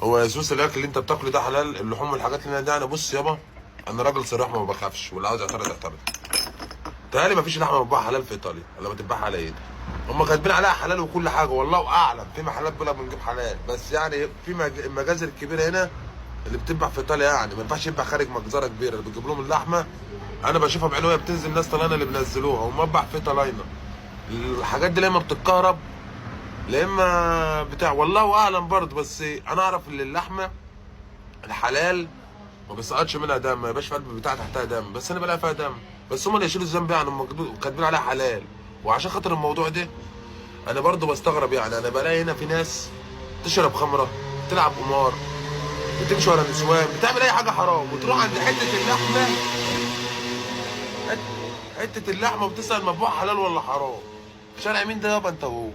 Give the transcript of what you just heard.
هو يا سوس الاكل اللي انت بتاكله ده حلال؟ اللحوم والحاجات اللي انا ده، انا بص يابا، انا راجل صريح ما بخافش، واللي عاوز يعترض يعترض. تهيألي ما فيش لحمه مذبوحه حلال في ايطاليا، لما تتباع على ايدي هم كاتبين عليها حلال وكل حاجه، والله اعلم. في محلات بيقول لك بنجيب حلال، بس يعني في المجازر الكبيرة هنا اللي بتتباع في ايطاليا، يعني ما ينفعش يتباع خارج مجزرة كبيرة. اللي بتجيب لهم اللحمة انا بشوفها بعيني وهي بتنزل، ناس طالعه اللي بينزلوها ومذبح في طلاينة. الحاجات دي لما بتتكهرب لا اما بتاع، والله اعلم برضه. بس انا اعرف ان اللحمة الحلال ما بيسقطش منها دم، ما يبقاش في قلب بتاع تحتها دم، بس انا بلاقي فيها دم. بس هم اللي يشيلوا الذنب يعني، هم كاتبين عليها حلال. وعشان خاطر الموضوع ده انا برضه بستغرب، يعني انا بلاقي هنا في ناس تشرب خمره، تلعب قمار، بتمشي ورا نسوان، بتعمل اي حاجة حرام، وتروح عند حتة اللحمة، حتة اللحمة وبتسال مذبوح حلال ولا حرام. شارع مين ده يابا انت وهو؟